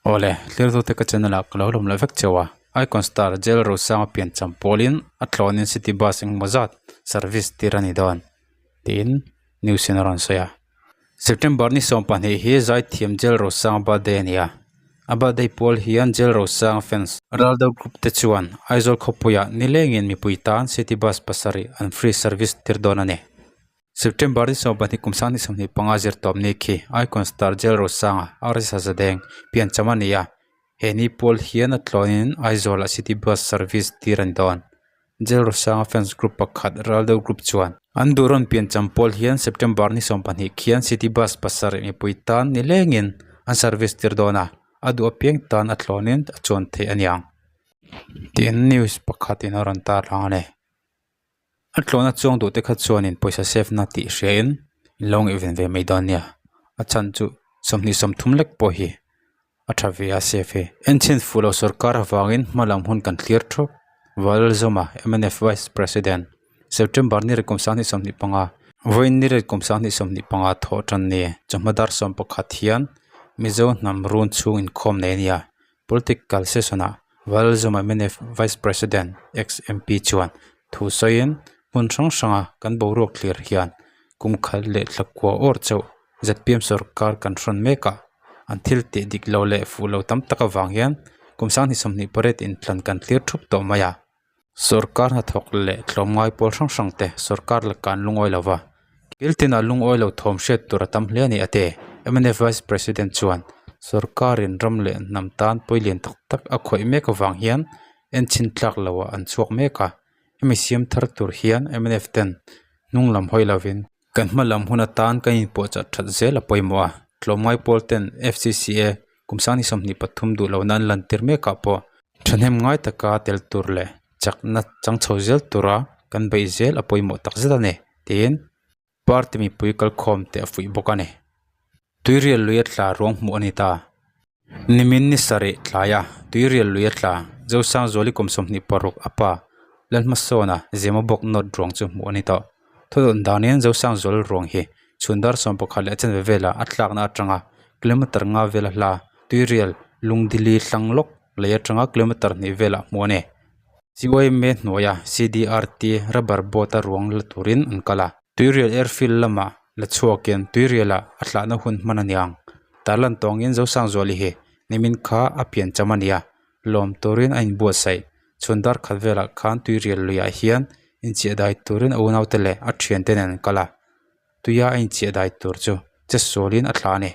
Awle, Hlirtute ka channel ah ka lo lawm leh vek cheu a, Icon Star Jail Rosanga pian cham pawlin a tlawnin City Bus engemaw zat service tir a ni dawn tiin news in a rawn sawi a. September ni 12 hi Zaithiam Jail Rosanga birthday a ni a, a birthday pual hian Jail Rosanga fans Raldo Group te chuan Aizawl khawpuiah nilengin mipui tan City Bus pasarih an free service tir dawn a ni. September ni 12 kum 2025 zir tawp ni khi Icon Star Jail Rosanga RS Hazadeng piancham a ni a, he ni pual hian a tlawnin Aizawlah City Bus service tir a ni dawn. Jail Rosanga fans group pakhat Raldo Group chuan an duh rawn piancham pual hian September ni 12 khian City Bus pasarih mipui tan ni lengin an service tir dawn a, a duh apiang tan a tlawnin a chuan theih a niang. Tiin news pakhatin a rawn tarlang a ni. A tlawhna chuang duh te kha chuanin pawisa save na tih hriain in lo ngaihven ve mai dawn nia a chhan chu 30 lek pawh hi a tha ve a save hi. Enchhin fuh lo sorkar avangin hma lam hun kan thlir thup Valzawma mnf Vice President September ni kum 2025 vawiin ni kum 2025 thawh tan ni chawhma dar 11 hian Mizo hnam run chhung inkhawm nei a nia. Political session-ah Valzawma mnf Vice President ex MP chuan thu sawiin hmun hrang hranga kan boruak thlir hian kum khat leh thla kua awr chauh zpm sorkar kan hrawn mek a, an thil tih dik lo leh fuh lo tam tak avang hian kum 2028 inthlan kan thlir thup tawh mai a. Sorkar hnathawk leh tlawmngai pawl hrang hrang te sorkar laka an lungawi lo va, kil tinah lungawi lo thawm hriat tur a tam hle a ni a ti. Mnf Vice President chuan sorkarin ram leh hnam tan pawilian tak tak a khawih mek avang hian enchhin tlak loah an chhuak mek a, hemi siam thar tur hian mnf ten hnung lam hawi lovin kan hma lam hun atan kan inpuahchah that zel a pawimawh a, tlawmngai pawl ten FCCA kum 2023 duh lohna an lantir mekah pawh Thahnem ngai taka tel tur leh chakna chang chho zel tura kan beih zel a pawimawh tak zet a ni tiin party mipui kalkhawm te a fuih bawk a ni. Tuirial lui a tla ruang hmuh a ni ta. Nimin ni sarih tlaia tuirial lui a tla Zosangzuali kum 26 a pa Lalhmasawna Zemabawk nawt ruang chu hmuh a ni tawh. Thawdawn danin Zosangzual ruang hi chhun dar 11 leh chanve velah a tlakna atanga kilometer nga vela hla Tuirial Lungdili hlang lawk lei atanga kilometer hnih velah hmuh a ni. CYMA hnuaia CDRT rubber boat a ruang la turin an kal a. Tuirial airfield lamah la chhuakin Tuirialah a tlahna hun hman a niang. Tarlan tawngin Zosangzuali hi nimin kha a pian cham a ni a, lawm turin a inbuatsaih. Chhun dar khat velah khan Tuirial luiah hian inchiah dai turin a unaute leh a thiante nen an kal a. Tuia a inchiah dai tur chu che sualin a thla a ni.